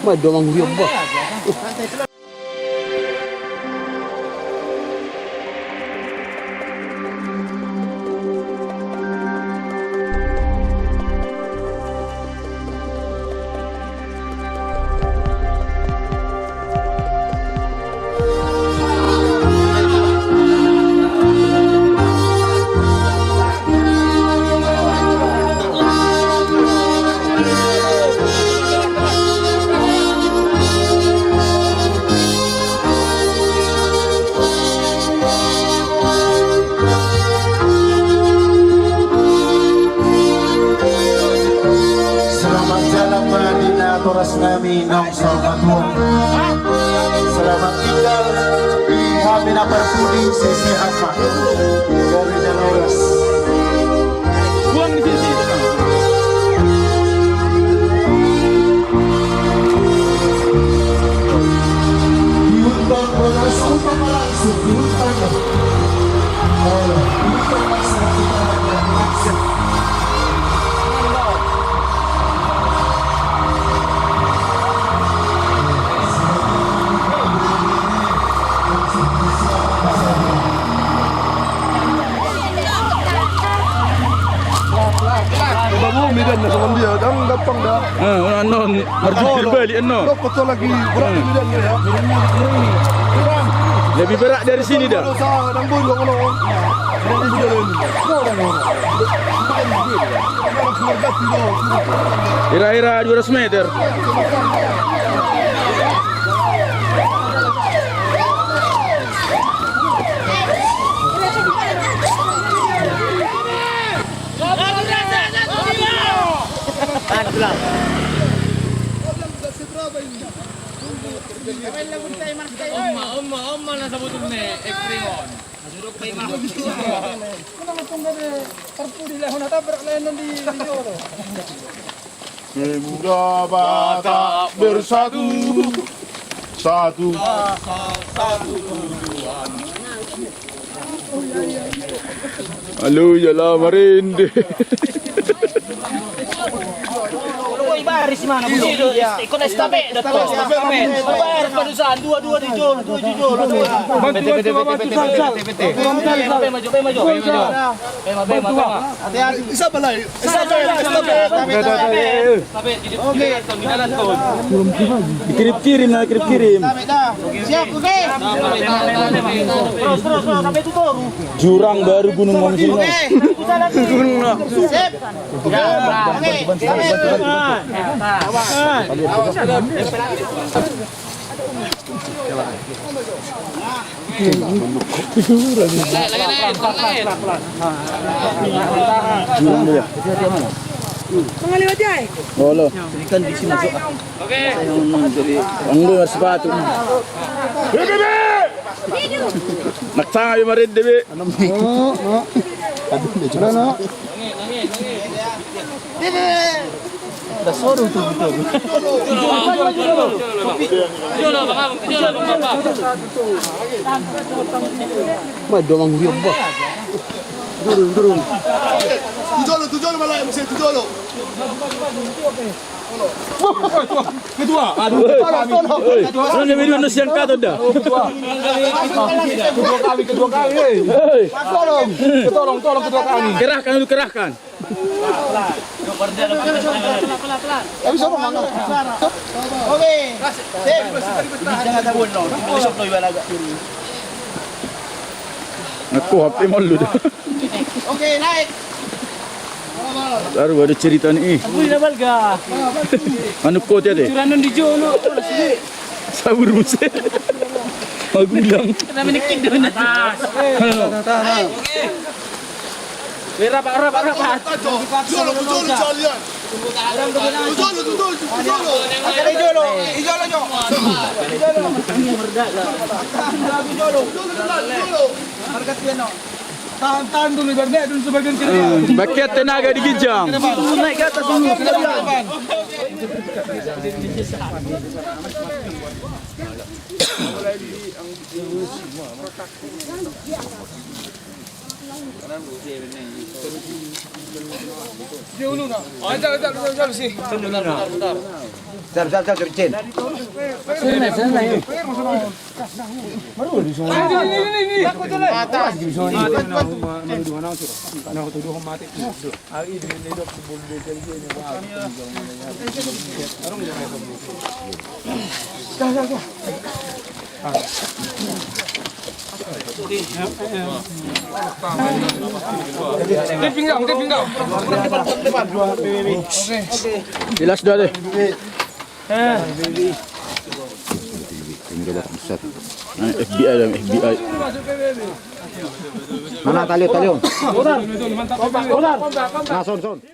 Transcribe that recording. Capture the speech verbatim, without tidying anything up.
Main dua manggu dia, bah. Selamat jalan ma di natoras nami naung saur matua. Selamat tinggal di hami na parpudi, sehat ma gabe na horas. Buang di sini. Diundang bola, suka bola. Coba mau medan na sama dia, dang gampang dah. Eh, annon. Marjubel balik, annon. Dok, betul lagi. Berat di medan ya. Lebih berat dari sini dah. Kira-kira dua ratus meter. Oma, oma, oma na sabutul ne, ekstrim on. Mana matung gabe parpudi lah, hona tabrak lah non di, di jolo. Pemuda Batak bersatu, satu. Halo, ya lah, marende. Ikon estafet, ikon estafet. Bayar padusan, dua, dua di jolo, dua di jolo. Bantu, bantu, bantu, bantu. Maju, maju, maju. Hati-hati. Siapa lagi? Dikirim-kirim, nah, kirim-kirim. Siap, oke. Terus, terus, terus, sampai itu baru. Jurang baru Gunung Mamuju. Oke. Gunung. Sip. Ya, oke. Mangaliwati ai. Olo. Ikan di sini masuk. Oke. Anggo bersepatu. Nak sanga be marende be. Aduh, dia juga. Dasar tu betul. Main dua manggu dia, bah. Turun, turun. Tu jolo, tu jolo malah, mesti tu jolo. Ketua, aduh, ketua kami. Ketua kami, ketua kami. Ketua kami, ketua kami. Hei. Tolong, tolong, tolong ketua kami. Kerahkan dulu, kerahkan. Oke. Sip. Aku H P molu. Oke, naik. Baru ada cerita ni. Aku ni na balga. Anu kau tiade. Curanon di jolo. Sabur muse. Magulang. Kena menekin dulu. Atas. Rapat, rapat, rapat. Jolo, jolo, jolo. Jolo, jolo, jolo. Jolo, jolo, jolo. Jolo, jolo. Tahan, tahan dulu, biar naik dulu sebagian kiri. Hmm, bagian tenaga di ginjang. Naik ke atas dulu. Jar, jar, jar, jar, Cen. Dia pinggang, dia pinggang. Jelas dah deh. Ini dia besar. Nah, F B I dan F B I. Mana tali, tali, Om? Nah, son, son.